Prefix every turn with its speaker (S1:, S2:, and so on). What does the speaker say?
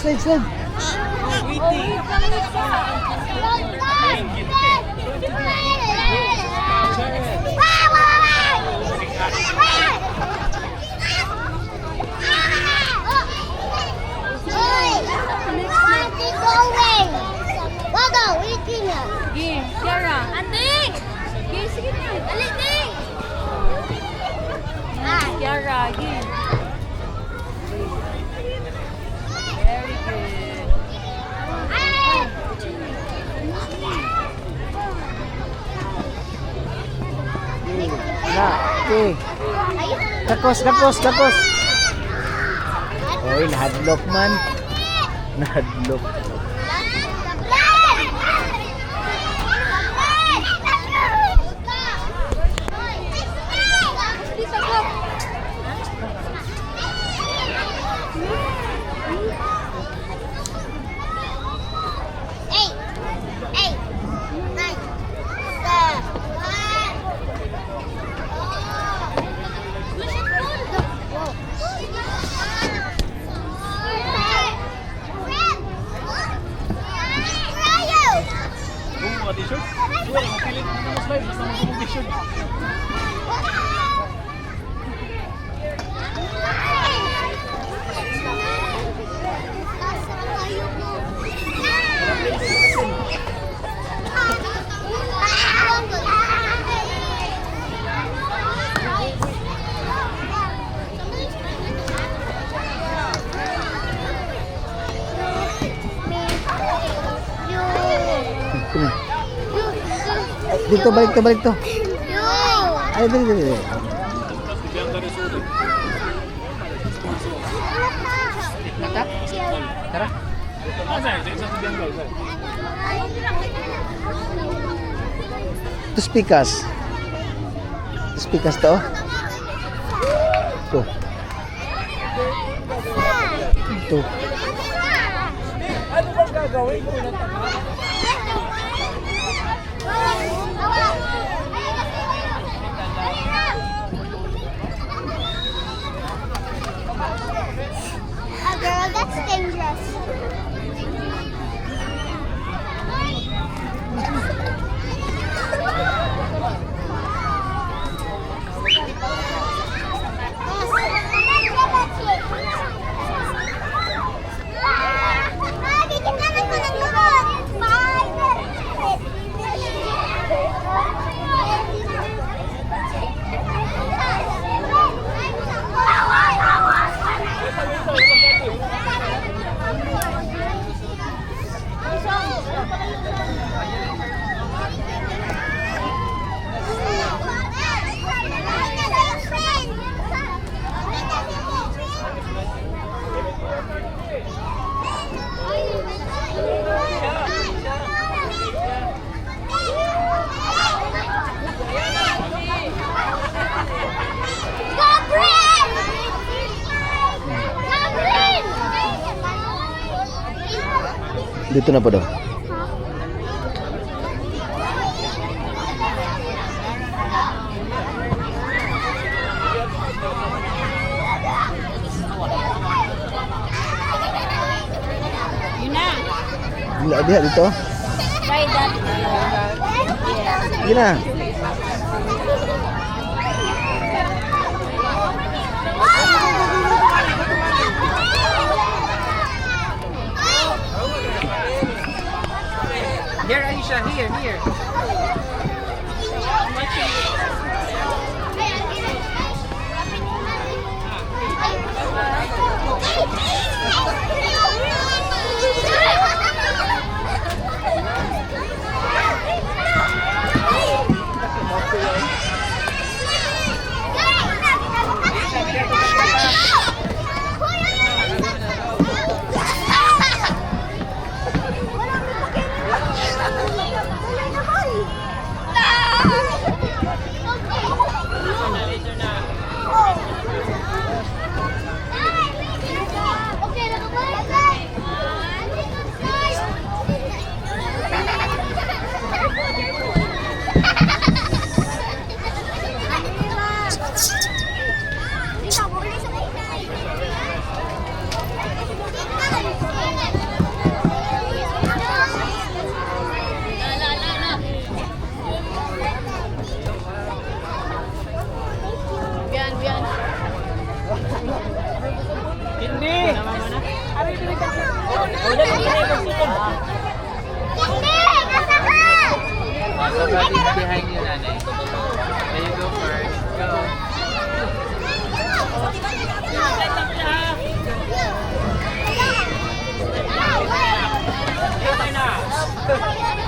S1: Slide, slide.
S2: Waiting.
S3: Gi, Kiara.
S4: Anding! Gi, sige na. Dali, ding!
S3: Kiara, gi. Very good.
S1: Na, okay. Lakos, lakos, lakos. Oy, nahadlok man. Nahadlok.
S4: Eight, eight, nine, seven, one.
S2: Kung mga t-shirt. Wala, mapilit mo na slide. Basta mo t-shirt.
S1: Come. Dito, balik to, balik to. Ay, dali, dali, dali. Tara.
S2: Ah, saan? Sa Bianca, saan?
S1: To speakers. To speakers to. To. To.
S2: Ano bang gagawin ko na
S4: Girl, that's dangerous. Gabriel! Gabriel!
S1: Dito na po daw.
S3: Yun na.
S1: Dila, diha, dito.
S3: Try that.
S1: Sige na.
S5: Here, Aisha, here, here.
S4: Gabriel!